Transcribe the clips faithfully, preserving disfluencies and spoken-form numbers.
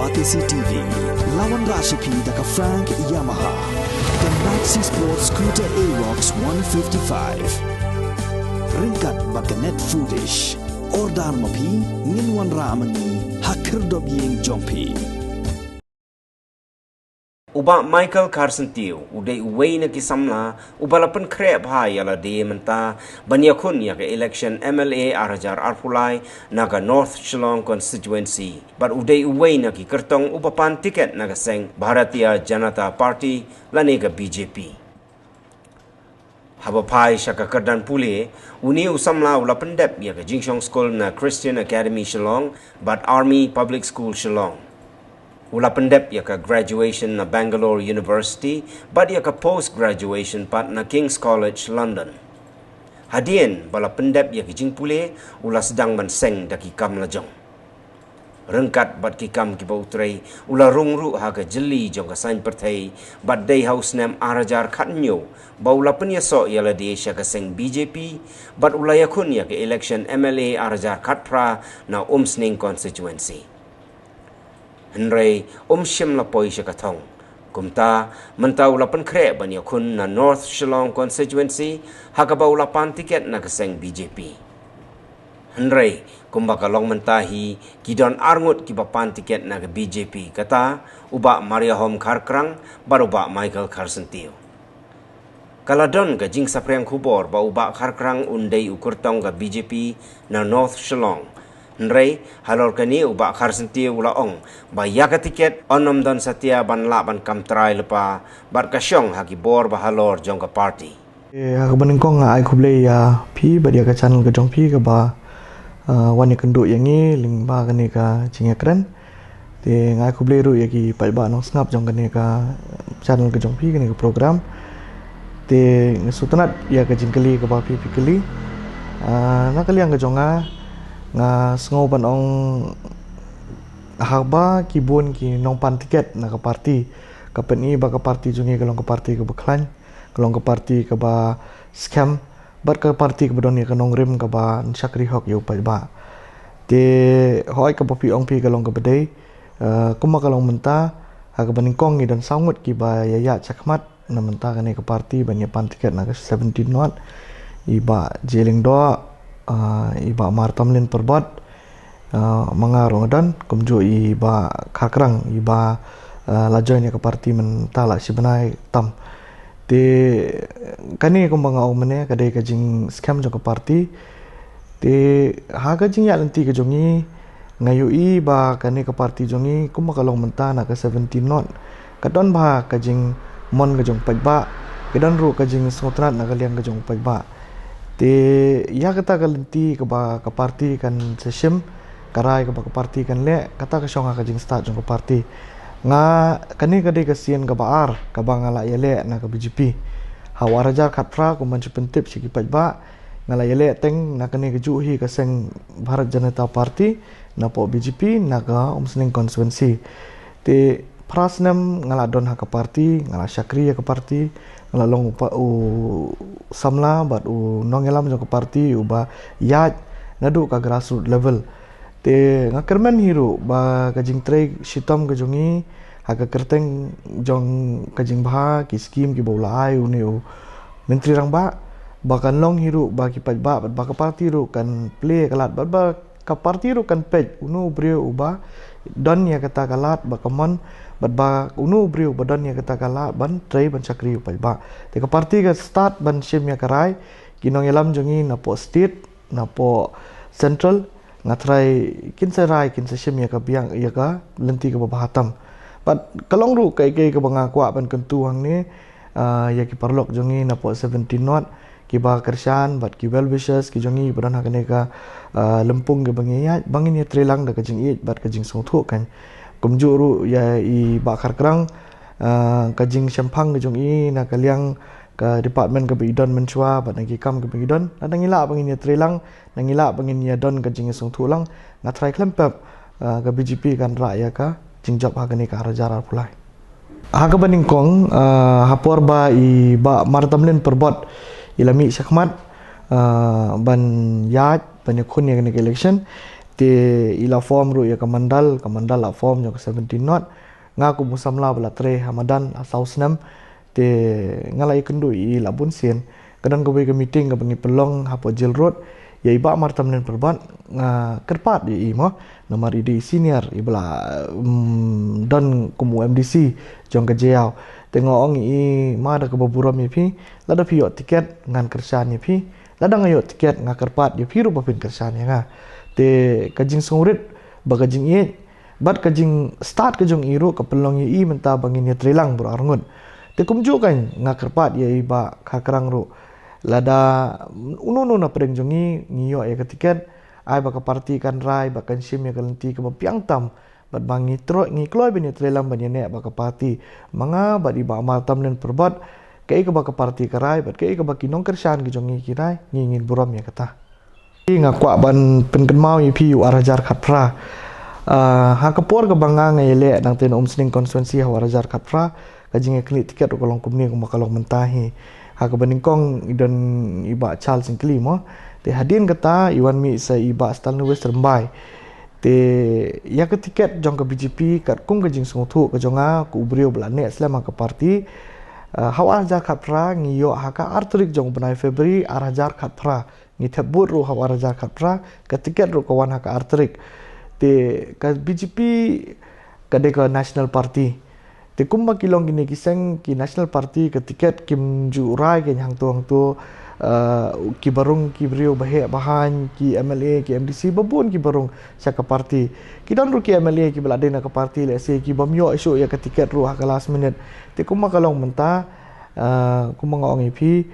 Batesi T V, la wanrah sha phi da ka Frank Yamaha, ka Maxi Sport Scooter Aerox one fifty-five. Ryngkat bad ka Net Foodish. Order ma phi, ngin wanrah ma ngi ha khyrdop ïing jong phi. U Bah Michael Kharsyntiew u dei uwei na ki samla uba la pynkhreh bha ïa lade mynta ban ïakhun ïa ka election M L A ar hajar arphew lai na ka North Shillong Constituency, bad u dei uwei na ki kyrtong uba pan tiket na ka seng Bharatiya Janata Party lane ka B J P. Haba phai sha ka kyrdan pule, une u samla u la pyndep ïa ka jingshong skul na Christian Academy Shillong bad Army Public School Shillong. U la pyndep ïa ka graduation na Bangalore University bad ïa ka post graduation pat na King's College London. Hadien ba la pyndep ïa ka jingpule, u la sdang ban seng da ki kam la jong. Ryngkat bad ki kam kiba u trei, u la rung ruh ha ka jylli jong ka saiñ pyrthei, bad dei ha u snem ar hajar khathynñiew ba u la pynïasoh ïa lade sha ka seng B J P, bad u la ïakhun ïa ka election M L A ar hajar khatphra na Umsning Constituency. Hynrei um shym la poi sha ka thong. Kumta, mynta u la pynkhreh ban ïakhun na North Shillong Constituency, ha kaba u la pan tiket na ka seng B J P. Hynrei, kumba ka long mynta hi, ki don arngut kiba pan tiket na ka B J P, kata u Bah Mariahom Kharkrang bad u Bah Michael Kharsyntiew. Ka la don ka jingsaphriang khubor ba u Bah Kharkrang un dei u kyrtong ka B J P na North Shillong. Hynrei, halor kane u Bah Kharsyntiew u la ong ba ïa ka tiket yn ym don satia ban lah ban kam trai lypa, bad ka shong ha ki bor ba halor jong ka party. Eh, ha kaba nyngkong nga ai khublei ïa phi bad ïa ka channel ka jong phi kaba, ah, wan ïakynduh ïa ngi lyngba kane ka jingïakren. Te nga ai khublei ruh ïa ki paidbah nongsngap jong kane ka channel ka jong phi, kane ka program. Te nga sngewtynnat ïa ka jingkylli kaba phi phi kylli. Ah, na ka liang ka jong nga, nga sngew ban ong haba ki bun ki nongpan tiket na ka party, ka pyni ba ka party jong ngi ka long ka party kaba khlaiñ, ka long ka party kaba skhem, bad ka party kaba don ïa ka nongrim kaba shakri hok ïa u paidbah. Te hooid, kaba phi ong phi ka long kaba dei, eh, kumba ka long mynta, ha kaba nyngkong ngi don saw ngut kiba ïa ïaid shakhmat na mynta kane ka party ban ïa pan tiket na ka seventeen North, i Bah J Lyngdoh, eh, i Bah Martamlin Pyrbot, ah, ma nga ruh nga don, kumjuh i Bah Kharkrang, iba, ah, la join ïa ka party mynta la shi bnai tam. Te kane kumba nga ong mynne ka dei ka jingskhem jong ka party. Te ha ka jingïaid lynti ka jong ngi, nga ïohi ba kane ka party jong ngi kumba ka long mynta na ka seventeen North, ka don bha ka jingmon ka jong u paidbah, ka don ruh ka jingsngewtynnat na ka liang ka jong u paidbah. Te ïa kata ka lynti kaba ka party kan sa shim, ka rai kaba ka party kan leh, kata ka shong ha ka jingstad jong ka party. Nga, kane ka dei ka sien kaba ar kaba nga la ïaleh na ka B J P. Ha u ar hajar khatphra, kumban shu pyntip sha ki paidbah, nga la ïaleh teng na kane kajuh hi ka seng Bharat Janata Party, napoh B J P na ka Umsning constituency. Te phra snem nga la don ha ka party, nga la shakri ha ka party, nga la long u pa-, u samla bad u nongïalam jong ka party uba ïaid naduh ka grassroots level. Te nga kyrmen hi ruh ba ka jingtrei shitom ka jong ngi ha ka kyrteng jong ka jingbha, ki skim kiba u la ai une u Myntri Rangbah, ba kan long hi ruh ba ki paidbah bad ba ka party ruh kan plie ka lad bad ba ka party ruh kan peit uno u briew uba don ïa kata ka lad ba ka mon, bad ba uno u briew uba don ïa kata ka lad ban trei ban shakri u paidbah. Te ka party ka stad ban shim ïa ka rai, ki nongïalam jong ngi napoh state, napoh central, nga tharai kin sa rai, kin sa shim ïa ka biang, ïa ka lynti kaba bha tam. Bad ka long ruh kaei kaei kaba nga kwah ban kyntu hangne, ah, ïa ki paralok jong ngi napoh seventeen North, kiba kyrshan bad ki well wishers ki jong ngi ba don ha kane ka, ah, lympung kaba ngi ïaid, ba ngin ïatreilang da ka jingïeit bad ka jingsngewthuh kan. Kumjuh ruh ïa i Bah Kharkrang, ah, ka jingshemphang ka jong i na ka liang ka department kaba i don mynshuwa bad na ki kam kaba i don. Lada ngi lah ba ngin ïatreilang, lada ngi lah ba ngin ïadon ka jingsngewthuh lang, nga tharai khlem pep, ah, ka B J P kan rah ïa ka jingjop ha kane ka ar hajar arphew lai. Ha kaba nyngkong, ah, ha por ba i Bah Martamlin Pyrbot i la mih shakhmat, ah, ban ïaid, ban ïakhun ïa kane ka election, Te i la form ruh ïa ka mandal, ka mandal la form jong ka seventeen North. Nga kum u samla ba la trei ha madan ha saw snem. Te nga la ïakynduh ïa i la bun sien. Ka don kawei ka meeting kaba ngi pynlong hapoh Jail Road. Ïa i Bah Martamlin Pyrbat nga kyrpad ïa i mo. Namar i dei senior i ba la, mm, don kum u M D C jong ka Jaïaw. Te nga ong ïa i, ma da kaba burom ïa phi, lada phi ïoh tiket ngan kyrshan ïa phi. Lada nga ïoh tiket nga kyrpad ïa phi ruh ba phin kyrshan ïa nga. Te ka jingsngewrit bad ka jingïeit bad ka jingstad ka jong i ruh ka pynlong ïa i mynta ba ngin ïatreilang baroh arngut. Te kumjuh kan nga kyrpad ïa i Bah Kharkrang ruh, lada uno uno na pdeng jong ngi ngi ïoh ïa ka tiket, ai ba ka party kan rai bad kan shim ïa ka lynti kaba biang tam bad ba ngi troi, ngi kloi ban ïatreilang ban ïaneh bad ka party. Ma nga bad i Bah Martamlin Pyrbat, kaei kaba ka party ka rai bad kaei kaba ki nongkyrshan ki jong ngi ki rai, ngi ngin burom ïa kata. Nga kwah ban pynkynmaw ïa phi u ar hajar khatphra. Ah, ha ka por kaba nga nga ïaleh nangta na Umsning constituency ha u ar hajar khatphra, ka jingïaknieh tiket ruh ka long kumne kumba ka long mynta hi. Ha kaba nyngkong i don i Bah Charles Singkli mo. Te hadien kata i wan mih sa i Bah Stanley West Rymbai. Te ïa ka tiket jong ka B J P katkum ka jingsngewthuh ka jong nga kum u briew ba la neh slem ha ka party. Ah, ha u ar hajar khatphra ngi ïoh ha ka ar tarik jong u bnai February ar hajar khatphra. Ngi thep vote ruh ha u ar hajar khatphra, ka tiket ruh ka wan ha ka ar tarik. Te ka B J P ka dei ka National Party. Te kumba ki long kine ki seng ki National Party ka tiket kim ju rai kein hangto hangto, eh, ki ba rung ki briew ba heh ba haiñ, ki M L A, ki M D C, ba bun ki ba rung sha ka party. Ki don ruh ki M L A ki ba la dei na ka party lehse ki bym ïoh shuh ïa ka tiket ruh ha ka last minute. Te kumba ka long mynta, eh, kumba nga ong ïa phi,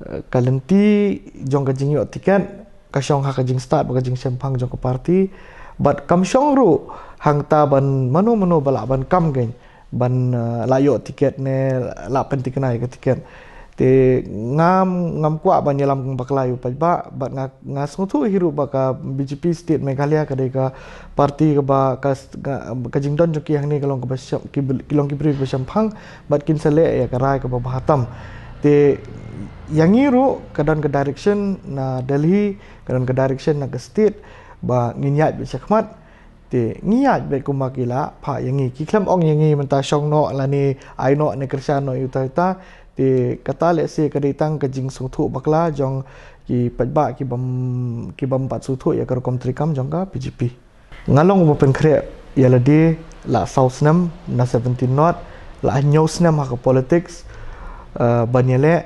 eh, ka lynti jong ka jingïoh tiket ka shong ha ka jingstad bad ka jingshemphang jong ka party. Bad kam shong ruh hangta ban mano mano ba lah ban kam kein ban, eh, lah ïoh tiket ne lah pynthikna ïa ka tiket. Te ngam, ngam kwah ban ïalam bakla ïa u paidbah bad nga, nga sngewthuh hi ruh ba ka B J P State Meghalaya ka dei ka party kaba ka, ka, ka jingdon jong ki hangne ka long kaba shem, ki, ki long ki briew kaba shemphang bad kin sa leh ïa ka rai kaba bha tam. Te ïa ngi ruh ka don ka direction na Delhi, ka don ka direction na ka state ba ngin ïaid beit shakhmat. Te ngi ïaid beit kumba ki la phah ïa ngi. Ki khlem ong ïa ngi mynta shong noh lane ai noh ne kyrshan noh ïa uta uta. Te kata lehse ka dei tang ka jingsngewthuh bakla jong ki paidbah ki bym, ki bym pat sngewthuh ïa ka rukom treikam jong ka B J P. Nga long uba pynkhreh ïa lade la saw snem na seventeen North, la hynñiew snem ha ka politics, eh, ban ïaleh,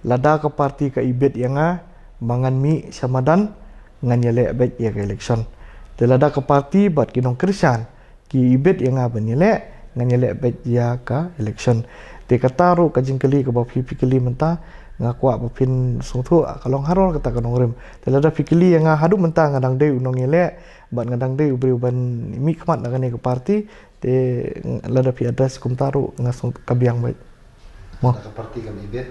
lada ka party ka ibit ïa nga ba ngan mih sha madan, ngan ïaleh beit ïa ka election. Te lada ka party bad ki nongkyrshan ki ibit ïa nga ban ïaleh, ngan ïaleh beit ïa ka election. Te kata ruh ka jingkylli kaba phi, phi kylli mynta, nga kwah ba phin sngewthuh ka long halor kata ka nongrim. Te lada phi kylli ïa nga haduh mynta nga dang dei u nongïaleh bad nga dang dei u briew ban mihkhmat na kane ka party, te lada phi address kumta ruh nga sngewthuh ka biang beit. Mo. Lada ka party kam ibit.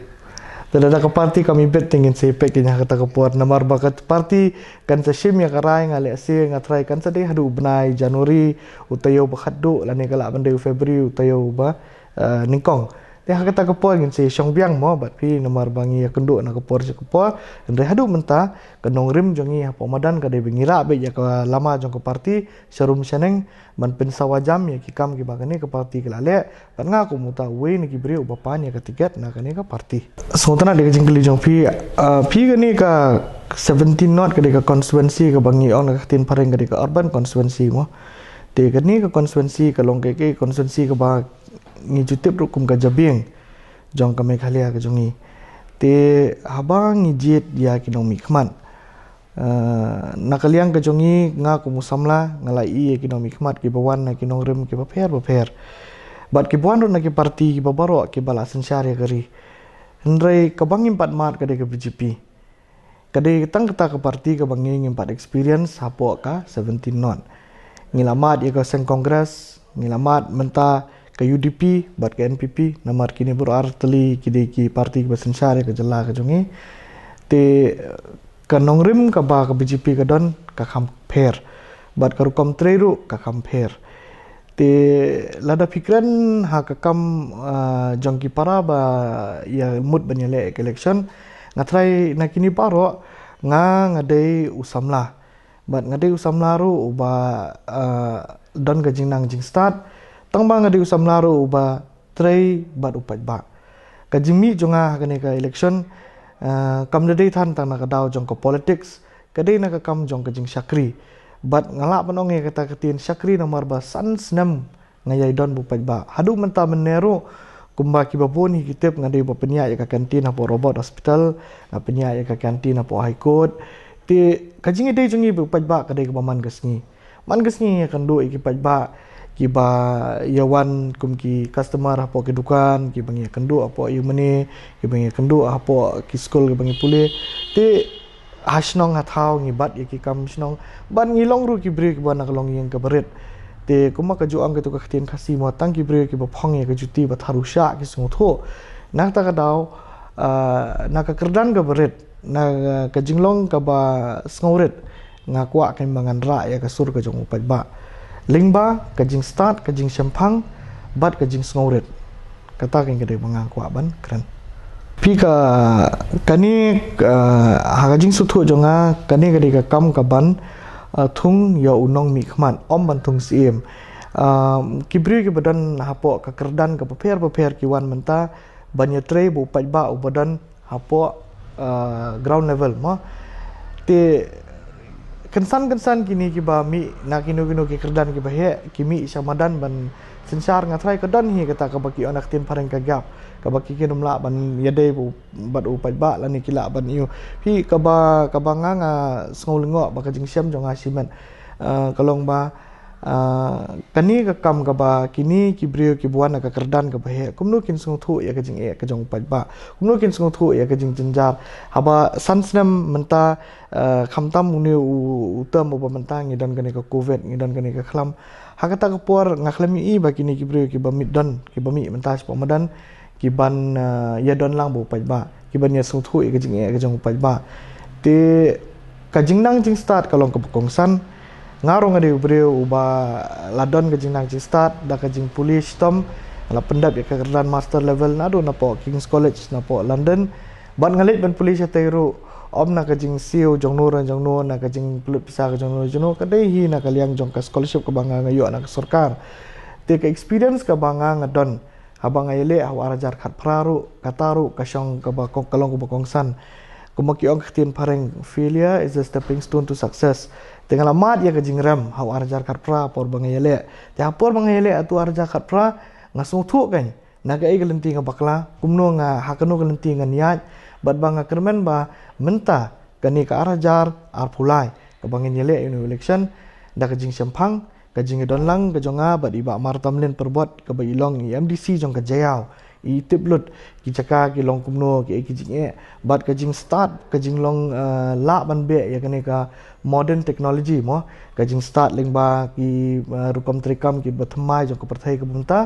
Te lada ka party kam ibit te ngin sa ïapeit kein ha kata ka por namar ba ka party kan sa shim ïa ka rai, nga lehse nga tharai kan sa dei haduh u bnai January u taïew ba khatduh lane ka lah ban dei u February u taïew ba, eh, nyngkong. Te ha kata ka por ngin sa ïashong biang mo bad phi namar ba ngi ïakynduh na ka por sha ka por. Hynrei haduh mynta ka nongrim jong ngi hapoh madan ka dei ba ngi rah beit ïa ka lama jong ka party sharum shaneng ban pynsawa jam ïa ki kam kiba kane ka party ka la leh. Bad nga kum uta uwei na ki briew uba pan ïa ka tiket na kane ka party. Sngewtynnat ïa ka jingkylli jong phi, ah, phi, kane ka seventeen North ka dei ka constituency kaba ngi ong na ka ktien phareng ka dei ka urban constituency mo. Te kane ka constituency ka long ka, ka constituency kaba ngi ju tip ruh kum ka jabieng jong ka Meghalaya ka jong ngi. Te haba ngi jied ïa ki nongmihkhmat, eh, na ka liang ka jong ngi, nga kum u samla nga la ïohi ïa ki nongmihkhmat kiba wan na ki nongrim kiba pher ba pher. Bad kiba wan ruh na ki party kiba baroh kiba la synshar ïa ka ri. Hynrei kaba ngim pat mad ka dei ka B J P. Ka dei tang kata ka party kaba ngi ngim pat experience hapoh ka seventeen North. Ngi la mad ïa ka seng Congress, ngi la mad mynta ka U D P bad ka N P P, namar kine baroh ar tylli ki dei ki party kiba synshar ïa ka jylla ka jong ngi. Te ka nongrim kaba ka B J P ka don ka kham pher bad ka rukom trei ruh ka kham pher. Te lada phi kren ha ka kam, ah, jong ki para ba ïa mut ban ïaleh ka election, nga tharai na kine baroh nga, nga dei u samla. Bad nga dei u samla ruh uba, uh, don ka jingnang jingstad. Tang ba nga dei u samla ruh uba trei bad u paidbah. Ka jingmih jong nga ha kane ka election, uh, kam da dei than tang na ka daw jong ka politics, ka dei na ka kam jong ka jingshakri. Bad nga lah ban ong ïa kata ka ktien shakri namar ba san snem nga ïai don bad u paidbah. Haduh mynta mynne ruh, kumba kiba bun hi ki tip, nga dei ba pynïaid ïa ka canteen hapoh Robert Hospital, nga pynïaid ïa ka canteen hapoh High Court. Te ka jingïadei jong ngi bad u paidbah ka dei kaba man ka sngi. Man ka sngi ngi ïakynduh ïa ki paidbah kiba ïa wan kum ki customer hapoh ki dukan, kiba ngi ïakynduh hapoh ïing mane, kiba ngi ïakynduh hapoh ki skul kiba ngi pule. Te ha shnong ha thaw ngi bat ïa ki kam shnong. Bad ngi long ruh ki briew kiba na ka longïing kaba rit. Te kumba ka ju ong katu ka ktien Khasi mo, tang ki briew kiba phong ïa ka juti ba tharu shah ki sngewthuh. Na kata ka daw, ah, na ka kyrdan kaba rit, na ka jinglong kaba sngewrit, nga kwah kein ba ngan rah ïa ka sur ka jong u paidbah lyngba ka jingstad, ka jingshemphang bad ka jingsngewrit. Kata kein ka dei ba nga kwah ban kren. Phi, ka, kane, ah, ha ka jingsngewthuh jong nga, kane ka dei ka kam kaban, ah, thung ïa u nongmihkhmat, ym ban thung syiem. Ah, ki briew kiba don hapoh ka kyrdan kaba pher bapher ki wan mynta ban ïatrei bad u paidbah uba don hapoh, ah, ground level mo. Te kynsan kynsan kine kiba mih na kino kino ki kyrdan kiba heh, ki mih sha madan ban synshar. Nga tharai ka don hi kata kaba ki ong ha ka ktien phareng ka gap, kaba ki kin ym lah ban ïadei bad u paidbah lane ki lah ban ïoh. Phi, kaba, kaba nga, nga sngew lyngngoh ba ka jingshem jong nga shimet, ah, ka long ba, ah, kane ka kam kaba kine ki briew kiba wan na ka kyrdan kaba heh, kumno kin sngewthuh ïa ka jingeh ka jong u paidbah, kumno kin sngewthuh ïa ka jingjynjar. Haba san snem mynta, ah, khamtam une u, u term uba mynta ngi don kane ka covid, ngi don kane ka khlam. Ha kata ka por nga khlem ïohi ba kine ki briew kiba mih don, kiba mih mynta shapoh madan, kiban, ah, ïadon lang bad u paidbah, kiban ïasngewthuh ïa ka jingeh ka jong u paidbah. Te ka jingnang jingstad ka long kaba kongsan. Nga ruh nga dei u briew uba la don ka jingnang jingstad da ka jingpule shitom. Nga la pyndep ïa ka kyrdan master level naduh napoh King's College napoh London. Bad nga leit ban pule shatei ruh, ym na ka jingsiew jongno re jongno, na ka jingpynlut pisa ka jongno re jongno, ka dei hi na ka liang jong ka scholarship kaba nga, nga ïoh na ka sorkar. Te ka experience kaba nga, nga don haba nga ïaleh ha u ar hajar khatphra ruh, kata ruh ka shong kaba kong, ka long kaba kongsan. Kumba ki ong ha ka ktien phareng, failure is a stepping stone to success. Te nga la mad ïa ka jingrem ha u ar hajar khatphra por ba nga ïaleh. Te ha por ba nga ïaleh ha utu u ar hajar khatphra, nga sngewthuh kein na kaei ka lynti nga bakla, kumno nga, ha kano ka lynti ngan ïaid, bad ba nga kyrmen ba mynta kane ka ar hajar arphew lai kaba ngin ïaleh ïa une u election, da ka jingshemphang, ka jingïadon lang ka jong nga bad i Bah Martamlin Pyrbot kaba i long i M D C jong ka Jaïaw, i tip lut ki jaka ki long kumno, kiei ki jingeh, bad ka jingstad, ka jinglong, eh, lah ban beh ïa kane ka modern technology mo, ka jingstad lyngba ki, eh, rukom treikam kiba thymmai jong ka pyrthei kaba mynta.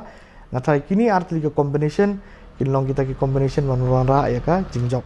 Nga tharai kine artylli ki combination kin long kita ki combination ban wanrah ïa ka jingjop.